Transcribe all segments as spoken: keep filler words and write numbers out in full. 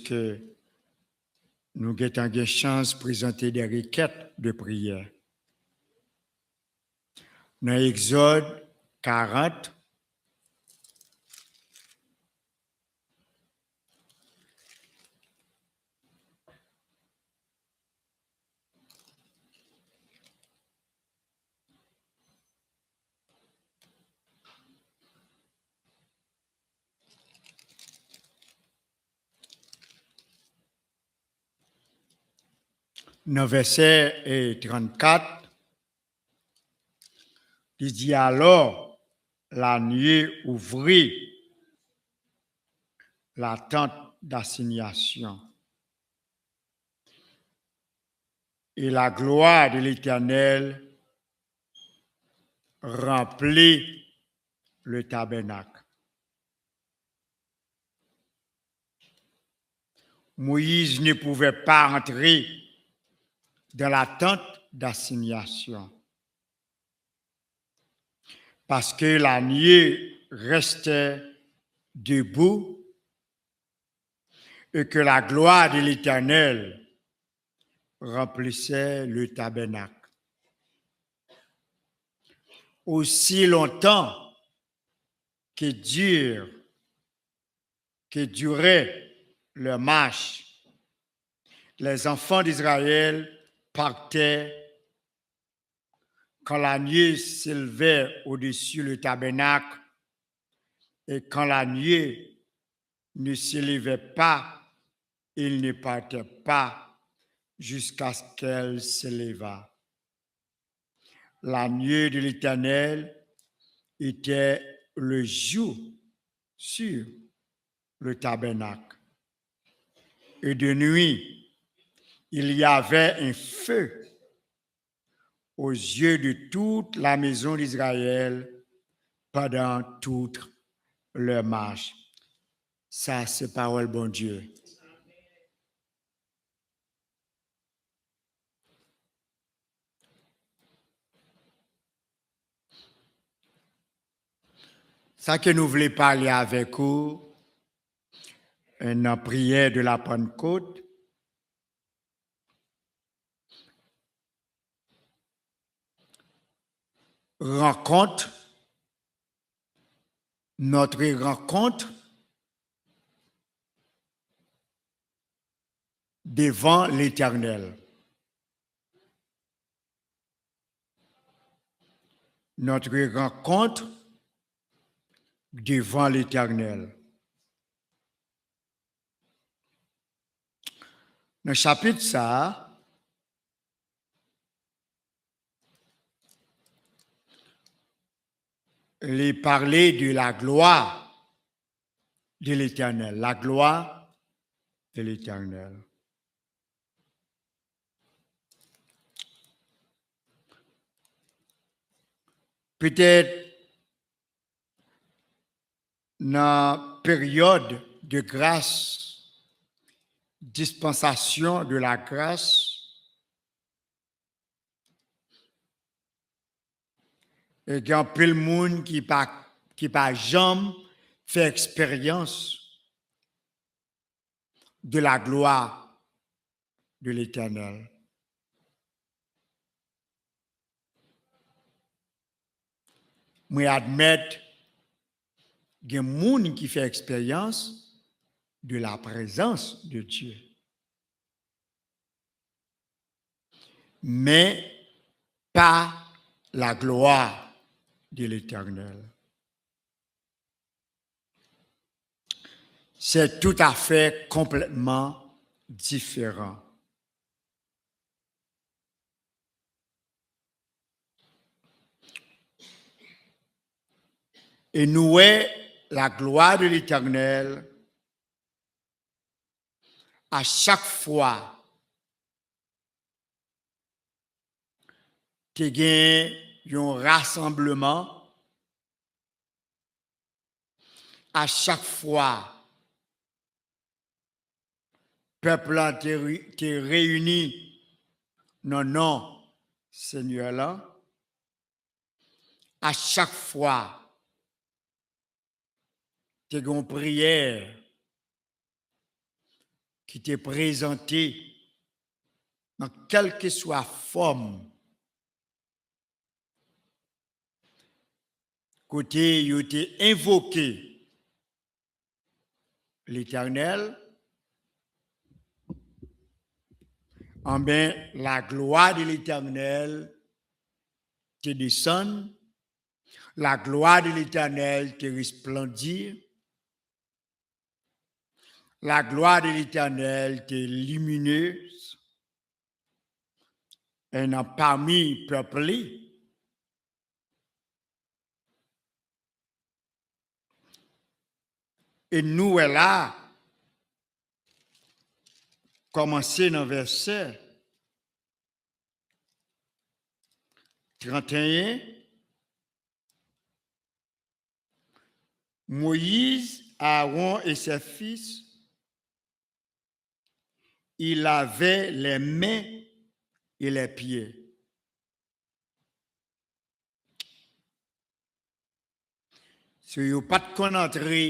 ke nou gentan gen chans prezante de rekèt de priyè. Nan Egzòd karant, nan vèsè, eh, trannkat, li di, "Alò, lannuit ouvrit la tente d'assignation, et la gloire de l'Éternel remplit le tabernacle." Moïse ne pouvait pas entrer dans la tente d'assignation parce que la nuée restait debout et que la gloire de l'Éternel remplissait le tabernacle. Aussi longtemps que dure, que durait leur marche, les enfants d'Israël partaient quand la nuée s'élevait au-dessus le tabernacle, et quand la nuée ne s'élevait pas, ils ne partaient pas jusqu'à ce qu'elle s'élevât. La nuée de l'Éternel était le jour sur le tabernacle. Et de nuit, il y avait un feu aux yeux de toute la maison d'Israël pendant toute leur marche. Sa se pawòl Bondye. Sa ke nou vle pale avèk ou, eh, nan priyè de la Pannkot, rankont, notre rencontre devant l'Éternel. Notre rencontre devant l'Éternel. Nan chapit sa a, li pale de la gloire de l'Éternel, la gloire de l'Éternel. Petèt nan peryòd de gras, dispensation de la grâce, e gen anpil moun ki pa, ki pa janm fè eksperyans de la gloire de l'Éternel. Mwen admèt gen moun ki fè eksperyans de la présence de Dieu, men pa la gloire de l'Éternel. C'est tout à fait complètement différent. E nou wè la gloire de l'Éternel a chak fwa te gen yon rasanbleman, a chak fwa pèp lan te re-, te reyini nan non Senyè lan, a chak fwa te gen yon priyè ki te prezante nan kèlkeswa fòm kote yo te envoke Letènèl, anben, la gloire de l'Éternel te desann, la gloire de l'Éternel te resplandi, la gloire de l'Éternel te lumineuse, e nan pami pèp li, e nou wè la, kòmanse nan vèsè trannteyen, Moïse, Aaron et ses fils, ils lavaient les mains et les pieds. So, yo pa t konn antre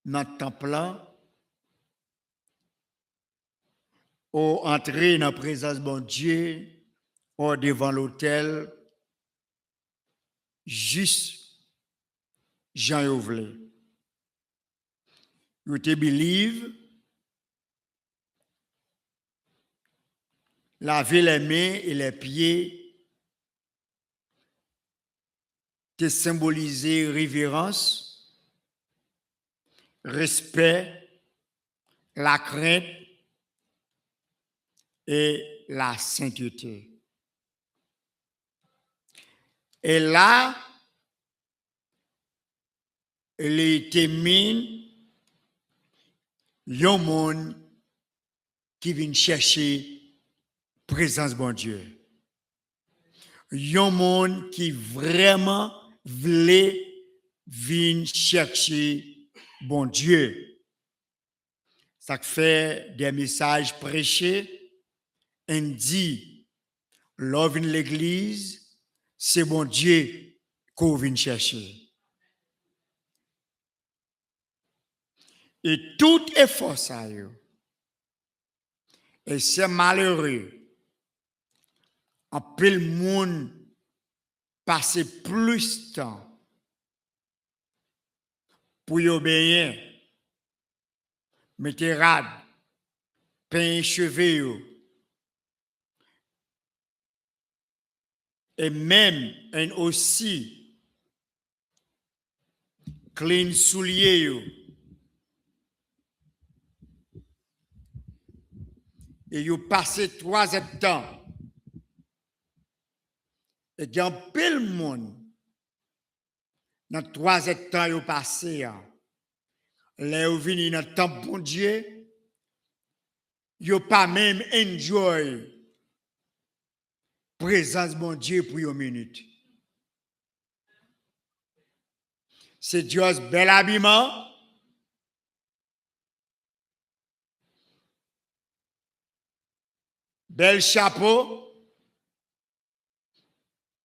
nan tanp lan, o antre nan prezans Bondye, o devan lotèl, jis jan yo vle. Yo te believe lave les mains et les pieds te senbolize reverans, respè, lakrent e lasentete. E la, li te mean yon moun ki vin chèche prezans Bondye. Yon moun ki vrèman vle vin chèche Bondye. Sa k fè de mesaj preche, en di, lè w vin legliz, se Bondye ke w vin chèche. E tout efò sa yo, e se malere, anpil moun pase plis tan pou yo benyen, mete rad, penyen cheve yo, e menm, and osi, clean soulye yo. E yo pase twa zèdtan. E gen anpil moun nan twa zèdtan yo pase a, lè yo vini nan tanp Bondye, yo pa menm enjoy prezans Bondye pou yon minit. Se just bèl abiman, bèl chapo,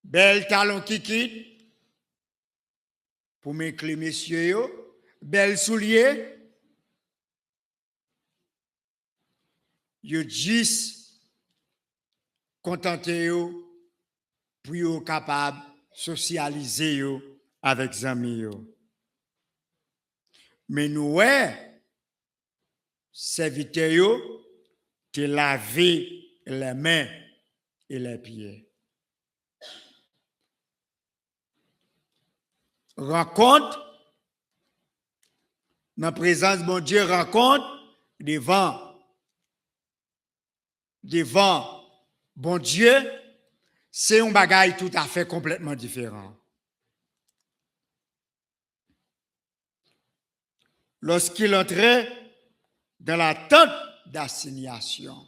bèl talon kikit, pou m enkli mesye yo, bèl soulye. Yo jis kontante yo pou yo kapab sosyalize yo avèk zanmi yo. Men nou wè, sèvitè yo te lave les mains et les pieds. Rankont nan prezans Bondye, rankont devan, devan Bondye, se yon bagay toutafè konplètman diferan. Lorsqu'il entrait dans la tente d'assignation.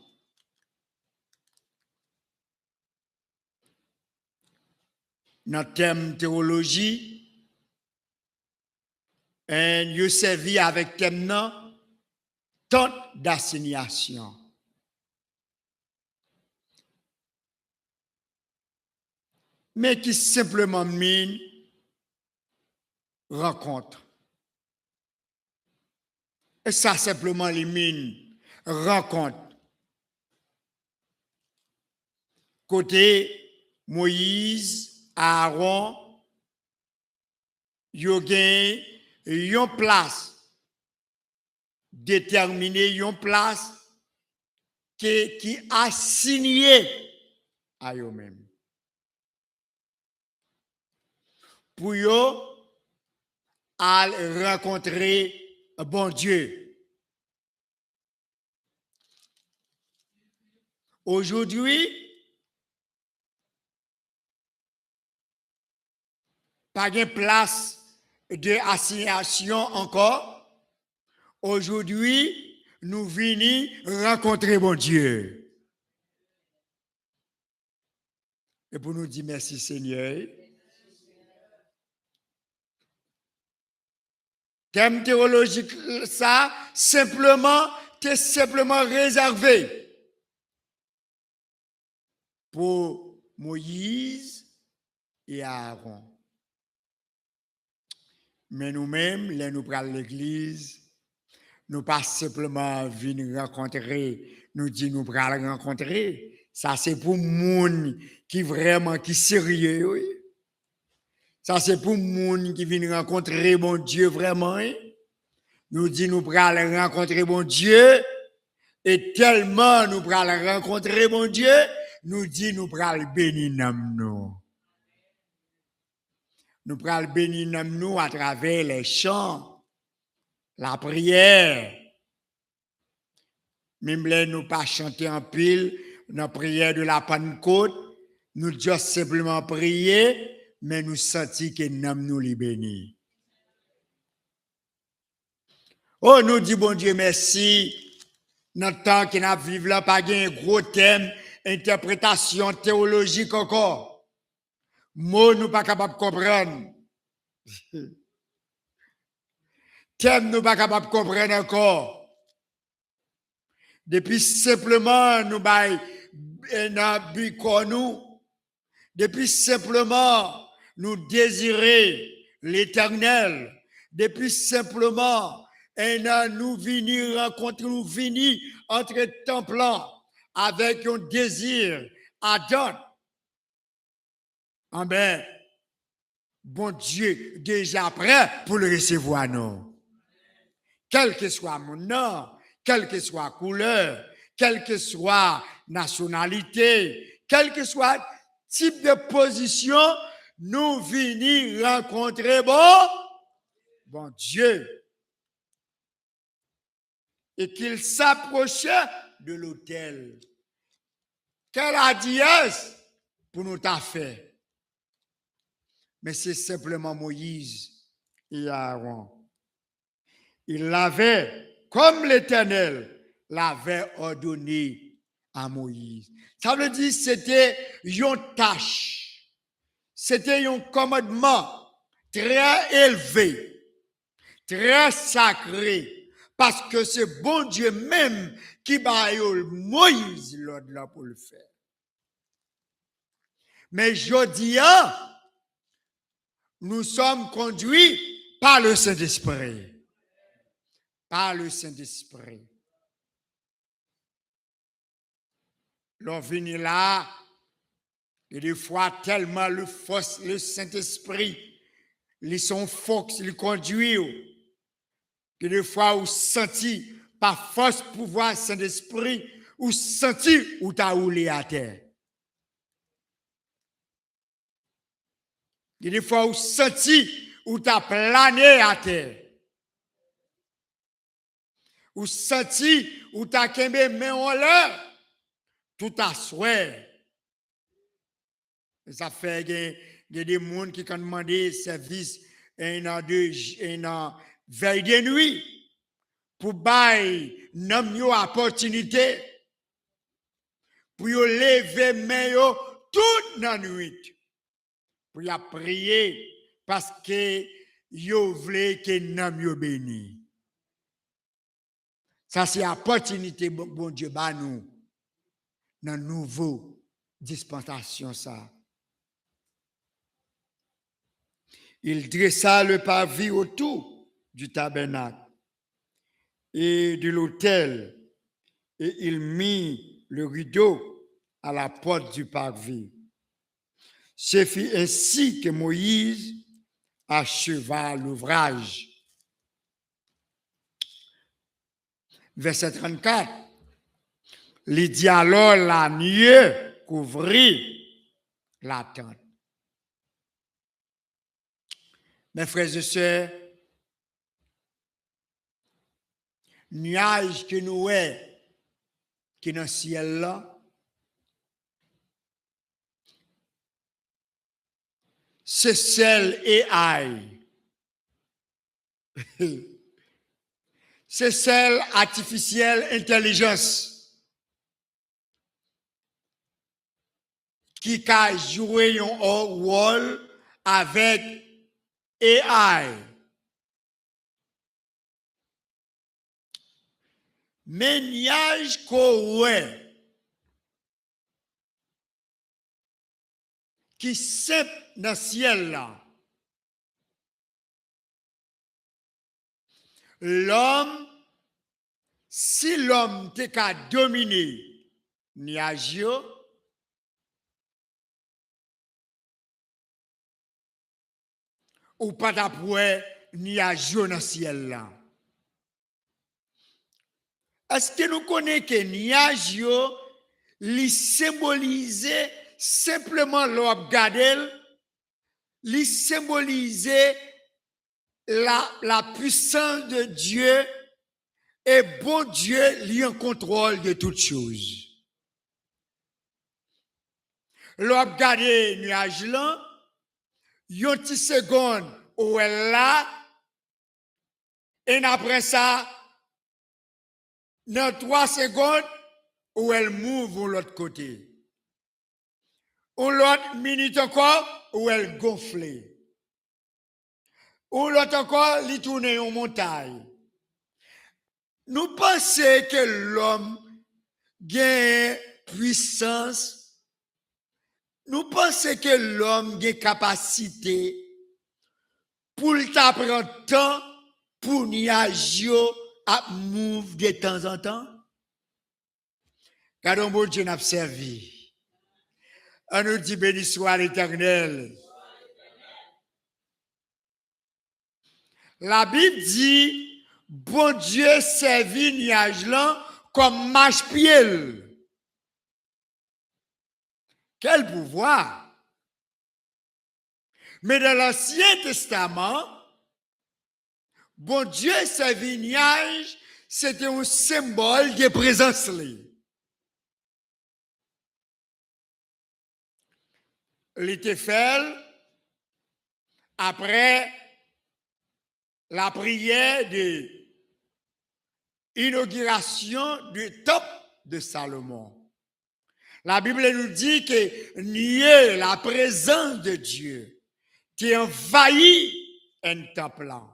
Nan tèm tewoloji, and yo sèvi avèk tèm nan, tant d'assignation. Men ki senpleman mean rankont. Sa senpleman li min rankont. Kote Moyiz, Arawon, yo gen yon plas detèmine, yon plas ke, ki asinye a yo menm. Pou yo al rankontre Bondye. Aujourd'hui, pa gen plas de asinyasyon ankò. Aujourd'hui, nou vini rankontre Bondye. E pou nou di mèsi Senyè. Tèm tewolojik sa senpleman, te senpleman rezève pou Moyiz e Arawon. Men nou menm, lè nou pral legliz, nou pa senpleman vin rankontre, nou di nou pral rankontre. Sa se pou moun ki vrèman, ki serye yo, wi. Sa se pou moun ki vin rankontre Bondye vrèman, wi. Nou di nou pral rankontre Bondye, e tèlman nou pral rankontre Bondye, nou di nou pral beni nanm nou. Nou pral beni nanm nou atravè lè chan, lapriyè. Menm lè nou pa chante anpil nan priyè de la Pannkot, nou just senpleman priye, men nou santi ke nanm nou li beni. O, nou di Bondye mèsi. Nan tan ke n ap viv la, pa gen gwo tèm, entèpretasyon tewolojik ankò. Mo nou pa kapab konprann. Tèm nou pa kapab konprann ankò. Depi senpleman nou bay, eh, nan bi kò nou, depi senpleman nou dezire Letènèl, depi senpleman, eh, nan nou vini rankontre, nou vini antre tanp lan avèk yon dezi adan, anben, Bondye deja prè pou l resevwa nou. Kèlkeswa moun nan, kèlkeswa koulè, kèlkeswa nasyonalite, kèlkeswa tip de pozisyon, nou vini rankontre Bon, Bondye. Et qu'il s'approchait de l'autel. Quelle hardiesse pou nou ta fè. Men se senpleman Moyiz e Arawon. Il l'avait, comme l'Éternel l'avait ordonné à Moïse. Sa vle di se te yon tach, se te yon kòmandman trè elve, trè sakre, paske se Bondye menm ki ba yo Moyiz lòd la pou l fè. Men jodi a, nous sommes conduits par le Saint-Esprit. Par le Saint-Esprit. Lè w vini la, gen de fwa tèlman le fòs, le Sentespri, li se yon fòs, li kondui w. Gen de fwa ou santi pa fòs pouvwa Sentespri, ou santi ou ta woule atè. Gen de fwa ou santi ou ta plane atè. Ou santi ou ta kenbe men w anlè tout aswè. E sa fè gen, gen de moun ki konn mande sèvis, e nan de, e nan vèy de nwi pou bay nanm yo opòtinite pou yo leve men yo tout nan nwit pou y ap priye, paske yo vle ke nanm yo beni. Sa se opòtinite Bon-, Bondye ba nou nan nouvo dispansasyon sa. Il dressa le parvis autour du tabernacle et de l'autel, et il mit le rideau à la porte du parvis. Ce fut ainsi que Moïse acheva l'ouvrage. Vèsè trannkat, li di, alò, lannuit kouvri latant. Mes frères et sœurs, nyaj ke nou wè ki nan syèl la, se sèl A I. Se sèl atifisyèl entèlijans ki ka jwe yon wòl avèk A I. Men nyaj ke w wè ki senp nan syèl la. Lòm, si lòm te ka domine nyaj yo, ou pa t ap wè nyaj yo nan syèl la. Èske nou konnen ke nyaj yo, li senbolize senpleman lè w ap gade l, li senbolize la, la puissance de Dieu, et Bondye, li an kontwòl de tout choz. Lè w ap gade nyaj lan, yon ti segonn ou wè l la, e apre sa, nan twa segonn, ou wè l mouv yon lòt kote. Yon lòt minit ankò, ou wè l gonfle. Yon lòt ankò, li tounen yon montay. Nou panse ke lòm gen pwisans? Nou panse ke lòm gen kapasite pou l ta pran tan pou nyaj yo ap mouv de tanzantan? Gade yon Bondye n ap sèvi. Ann nou di, beni swa Letènèl. Labib di, Bondye sèvi nyaj lan kòm machpye l. Quel pouvoir! Men nan Ansyen Testaman, Bondye sèvi nyaj, se te yon senbòl de prezans li. Li te fè l apre lapriyè de inogirasyon de tanp de Salomon. Labib nou di ke nye, la prezans de Dye, te anvayi tanp lan.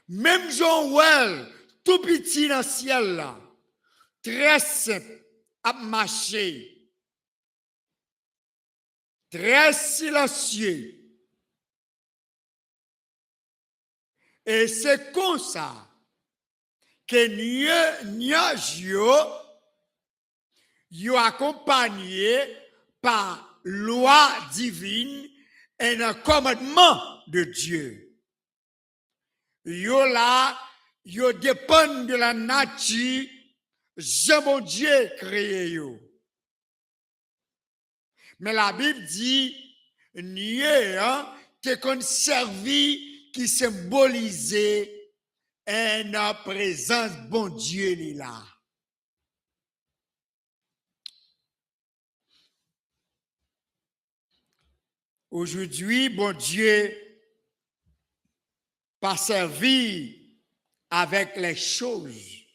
Menm jan w wè l tou piti nan syèl la, trè senp, ap mache, trè silansye. E se konsa ke nye, nyaj yo, yo akonpanye pa lwa divin e nan kòmandman de Dye. Yo la, yo depann de la nati jan Bondye kreye yo. Men Labib di, nye an te konn sèvi ki senbolize en prezans Bondye li la. Aujourd'hui, Bondye pa sèvi avec les choses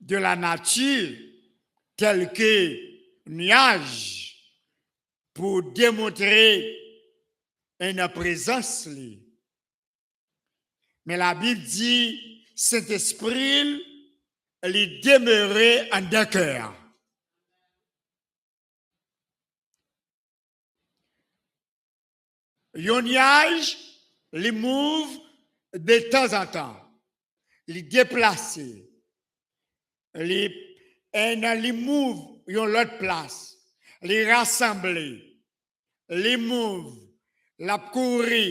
de la nature telles que nuages pour démontrer en présence li. Men Labib di, Sentespri l, li demere anndan kè a. Yon nyaj, li move detanzantan. Li deplase. Li, and li move yon lòt plas. Li rasanble. Li move. L ap kouri.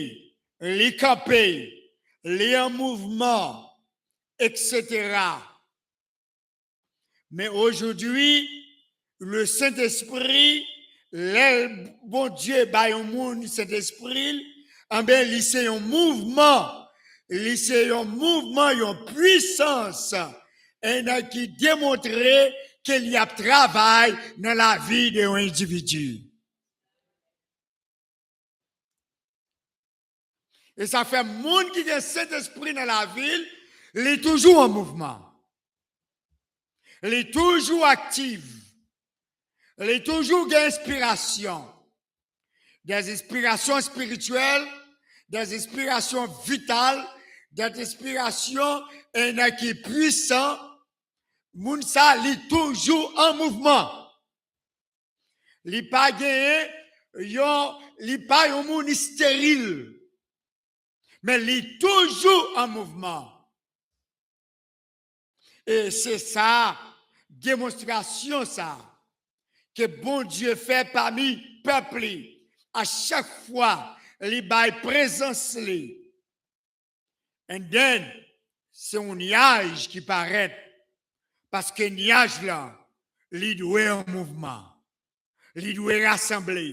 Li kanpe. Li an mouvman, etsetera. Men ojodwi, le Sentespri, lè Bondye bay yon moun Sentespri l, anben, li se yon mouvman. Li se yon mouvman, yon pwisans, en, ki demontre ke li ap travay nan lavi de yon endividi. E sa fè moun ki gen Sentespri nan lavi l, li toujou an mouvman. Li toujou aktif. Li toujou gen enspirasyon. Des inspirations spirituelles, des inspirations vitales, des inspirations, en, ki pwisan. Moun sa, li toujou an mouvman. Li pa genyen yon, li pa yon moun esteril. Men li toujou an mouvman. E se sa, demonstrasyon sa, ke Bondye fè pami pèp li, a chak fwa li bay prezans li. And then, se yon nyaj ki parèt, paske nyaj la, li dwe an mouvman, li dwe rasanble,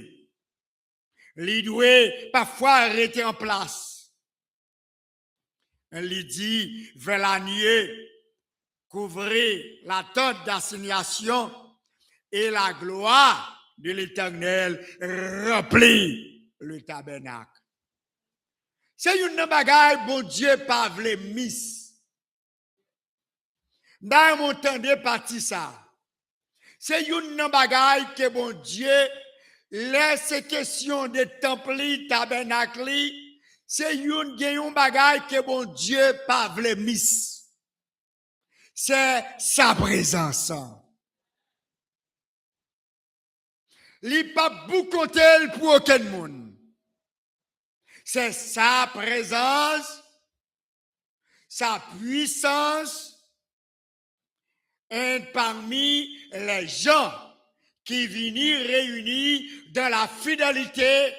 li dwe pafwa rete an plas. Li di, vers la nuée, couvrit la tente d'assignation, et la gloire de l'Éternel remplit le tabernacle. Se youn nan bagay Bondye pa vle mis. M ta renmen w tande pati sa. Se youn nan bagay ke Bondye, lè se kesyon de tanp li, tabènak li, se youn, gen yon bagay ke Bondye pa vle mis. Se sa prezans. Li p ap boukonte l pou okenn moun. Se sa prezans, sa pwisans, et parmi les gens qui vini reyini dans la fidélité,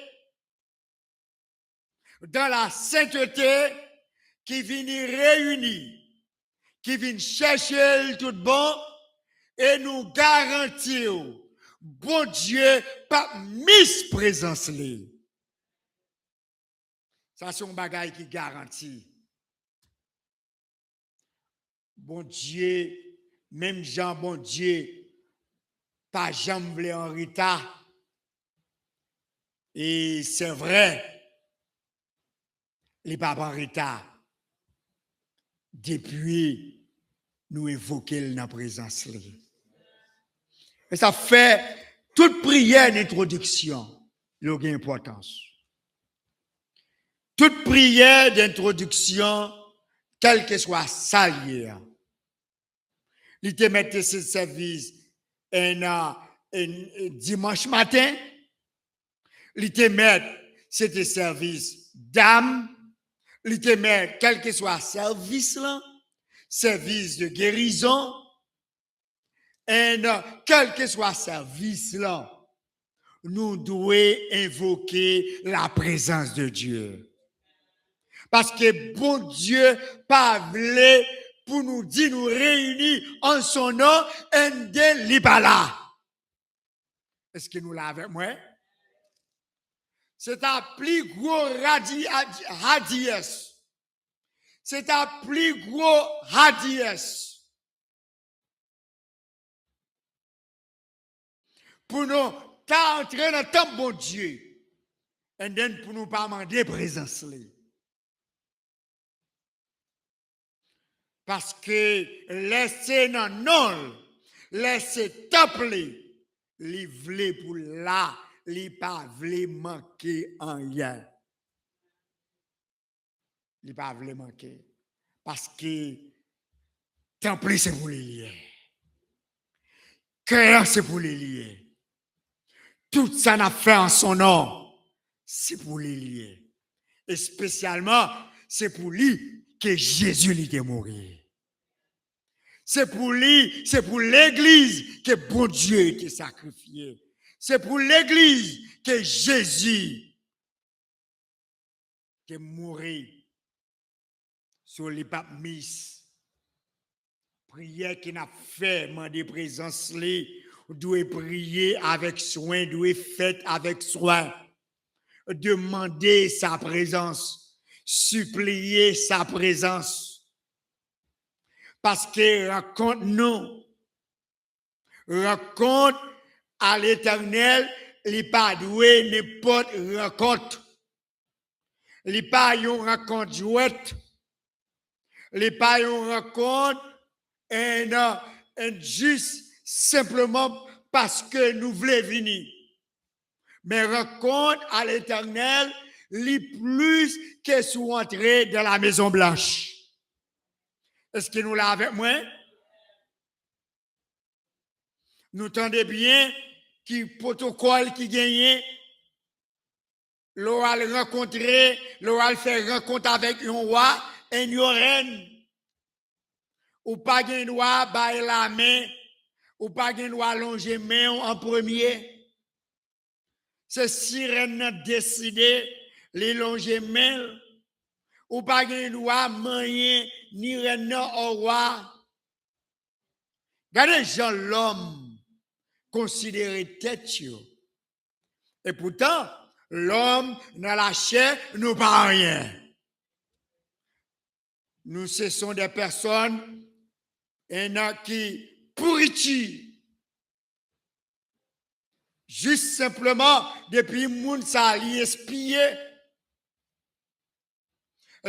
dans la sainteté, ki vini reyini, ki vin chèche l tout bon, e nou garanti w, Bondye p ap mis prezans li. Sa se yon bagay ki garanti. Bondye, menm jan Bondye pa janm vle an reta, e se vre, li p ap an reta depi nou envoke l nan prezans li. E sa fè tout priyè dentwodiksyon yo gen enpòtans. Tout priyè dentwodiksyon, kèlkeswa sa l ye a. Li te mèt te se sèvis en, en, en dimanch maten. Li te mèt se te sèvis dam. Li te mèt kèlkeswa sèvis lan, sèvis de gerizon. And, kèlkeswa sèvis lan, nou dwe envoke la prezans de Dye. Paske Bondye pa vle pou nou di nou reyini an son non, and then li pa la. Èske nou la avèk mwen? Se ta pli gwo radi-, adi-, hadiyès. Se ta pli gwo hadiyès. Pou nou ta antre nan tanp Bondye, and then pou nou pa mande prezans li. Paske lè se nan non l, lè se tanp li, li vle pou l la, li pa vle manke anyen. Li pa vle manke. Paske tanp li se pou li li ye. Kè an se pou li li ye. Tout sa n ap fè an son non, Se pou li li ye. Espesyalman, se pou li ke Jezi li te mouri. Se pou li, se pou legliz ke Bondye te sakrifye. Se pou legliz ke Jezi te mouri. So li p ap mis. Priyè ke n ap fè, mande prezans li, dwe priye avèk swen, dwe fèt avèk swen. Demande sa prezans, sipliye sa prezans. Paske rankont nou, rankont a Letènèl, li pa dwe nenpòt rankont. Li pa yon rankont jwèt. Li pa yon rankont, en, en jis senpleman paske nou vle vini. Men rankont a Letènèl, li plis ke si w antre dan la Mezon Blanch. Èske nou la avèk mwen? Nou tande byen ki pwotokòl ki genyen lè w al rankontre, lè w al fè rankont avèk yon wa, en yon rèn. Ou pa gen dwa bay lamen, ou pa gen dwa lonje men w an premye. Se si rèn nan deside li lonje men l, ou pa gen dwa manyen ni rèn nan owa. Gade jan lòm konsidere tèt yo. Epoutan, lòm nan lachè, nou pa anyen. Nou se son de pèsòn, en, ki pouriti. Jis senpleman, depi moun sa li espiye,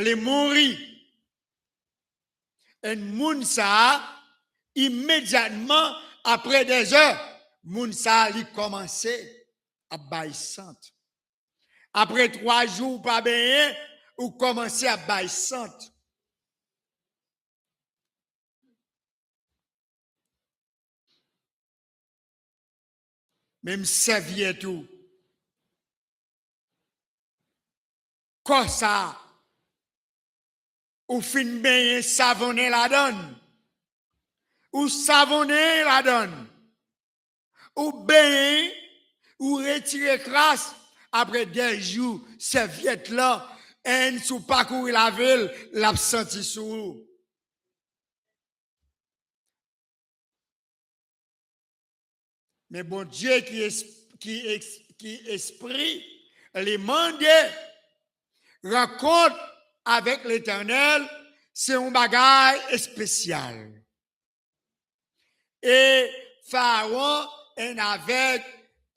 li mouri. E moun sa a, imedyatman, apre dèzè, moun sa a, li kòmanse ap bay sant. Apre twa jou ou pa benyen, ou kòmanse ap bay sant. Menm sèvyèt ou, kò sa a, ou fin benyen savonnen ladan l. Ou savonnen ladan l. Ou benyen, ou retire kras, apre de jou, sèvyèt lan, en, si w pa kouri lave l, l ap santi sou ou. Men Bondye ki es-, ki es-, ki espri, li mande rankont avèk Letènèl, se yon bagay espesyal. E Farawon, en avèk,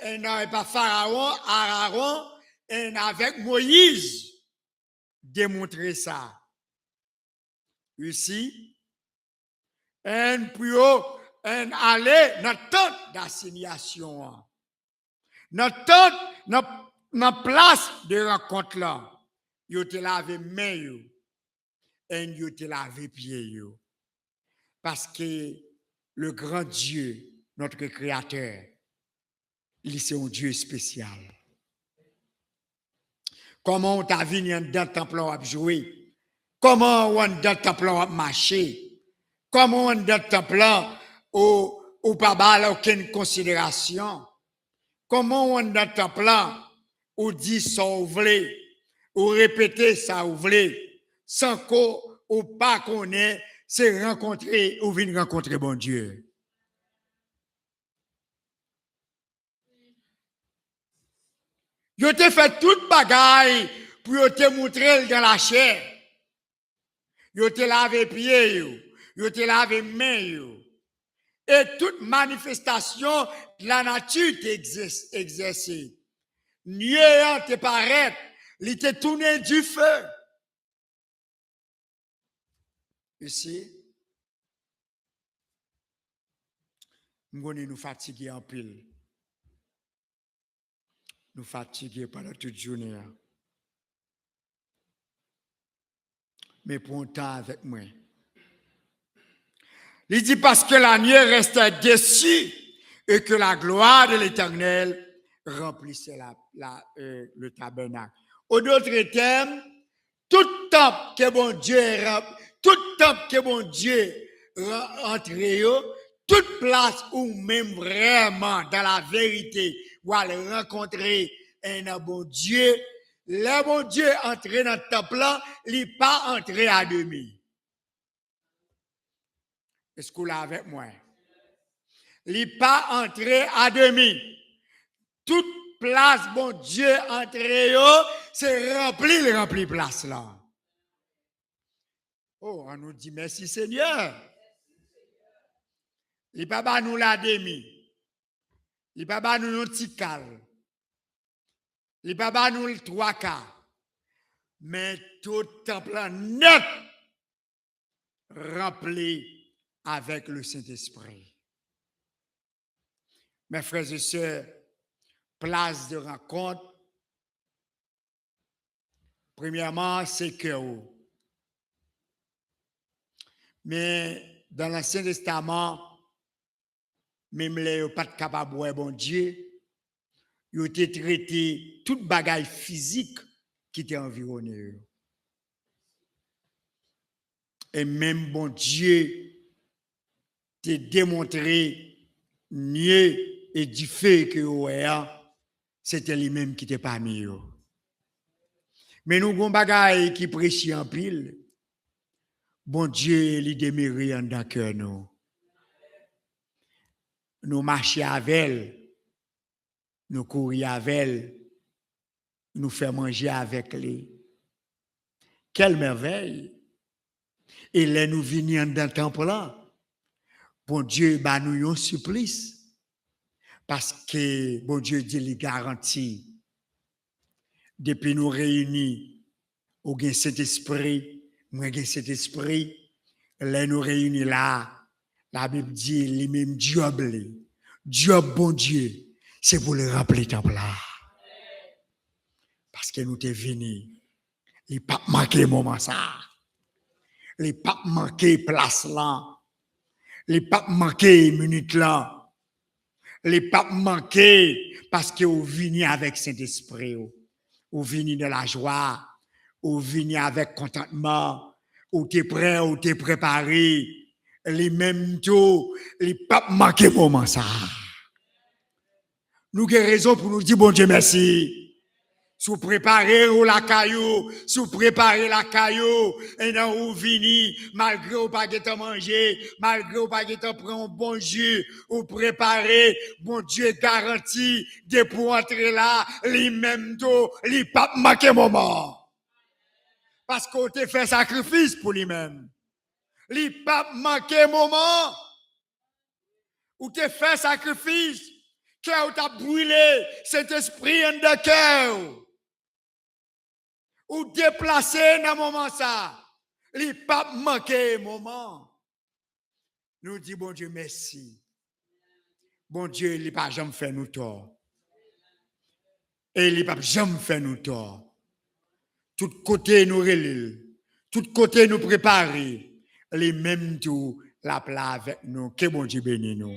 en, non, e pa Farawon, Arawon, en avèk Moyiz demontre sa. Isi, en pou yo, en ale nan tant dasinyasyon an. Nan tant, nan, nan plas de rankont lan, yo te lave men yo, en yo te lave pye yo. Paske le grand Dieu, notre Créateur, li se yon Dye espesyal. Kòman w ta vini anndan tanp lan w ap jwe? Kòman w anndan tanp lan w ap mache? Kòman w anndan tanp lan ou, ou pa ba l okenn konsiderasyon? Kòman w anndan tanp lan ou di sa w vle, ou repete sa w vle, san ke w pa konnen se rankontre ou vin rankontre Bondye? Yo te fè tout bagay pou yo te moutre l dan lachè. Yo te lave pye yo, yo te lave men yo. E tout manifestasyon lanati te egzès-, egzèse. Nye an te parèt, li te tounen dife. Mesye, m konnen nou fatige anpil. Nou fatige pandan tout jounen an. Men pran yon tan avèk mwen. Li di, parce que la nuée restait dessus et que la gloire de l'Éternel ranplissait la, la, euh, le tabernacle. En d'autres termes, tout tanp ke Bondye ranp-, tout tanp ke Bondye ran-, antre yo, tout plas ou menm vrèman dans la vérité ou al rankontre en nan Bondye, lè Bondye antre nan tanp lan, li pa antre a demi. Èske w la avèk mwen? Li pa antre a demi. Tout plas Bondye antre yo, se ranpli l ranpli plas lan. Oh, ann nou di mèsi Senyè. Li pa ba nou l a demi. Li pa ba nou yon ti kal. Li pa ba nou l twa ka. Men tout tanp lan nèt ranpli avèk le Sentespri. Mes frères et sœurs, plas de rankont, premyèman, se kè w. Men, dan Lansyen Testaman, menm lè yo pa t kapab wè Bondye, yo te trete tout bagay fizik ki te anviwonnen yo. E menm Bondye te demontre nye e dife ke yo wè a, se te li menm ki te pami yo. Men nou gon bagay ki presye anpil. Bondye, li demere anndan kè nou. Nou mache avè l. Nou kouri avè l, nou fè manje avèk li. Quelle merveille! E lè nou vini anndan tanp lan, Bondye ba nou yon siplis, paske Bondye di li garanti. Depi nou reyini, ou gen Sentespri, mwen gen Sentespri. Lè nou reyini la, Labib di li menm djòb li, djòb Bondye, se pou l ranpli tanp la. Paske nou te vini, li p ap manke moman sa a. Li p ap manke plas lan. Li p ap manke minit lan. Li p ap manke paske ou vini avèk Sentespri w. Ou vini nan lajwa. Ou vini avèk kontantman. Ou te prè, ou te prepare. Li menm tou, li p ap manke moman sa a. Nou gen rezon pou nou di Bondye mèsi. Si w prepare w lakay ou, si w prepare lakay ou, endan ou vini, malgre w pa gentan manje, malgre w pa gentan pran yon bon ji, ou prepare, Bondye garanti, depi w antre la, li menm tou, li p ap manke moman. Paske w te fè sakrifis pou li menm. Li p ap manke moman. Ou te fè sakrifis, kè w t ap brile, Sentespri anndan kè w. Ou deplase nan moman sa. Li p ap manke moman. Nou di Bondye mèsi. Bondye, li pa janm fè nou tò. E li p ap janm fè nou tò. Tout kote nou rele l, tout kote nou prepare, li menm tou l ap la avèk nou. Ke Bondye beni nou.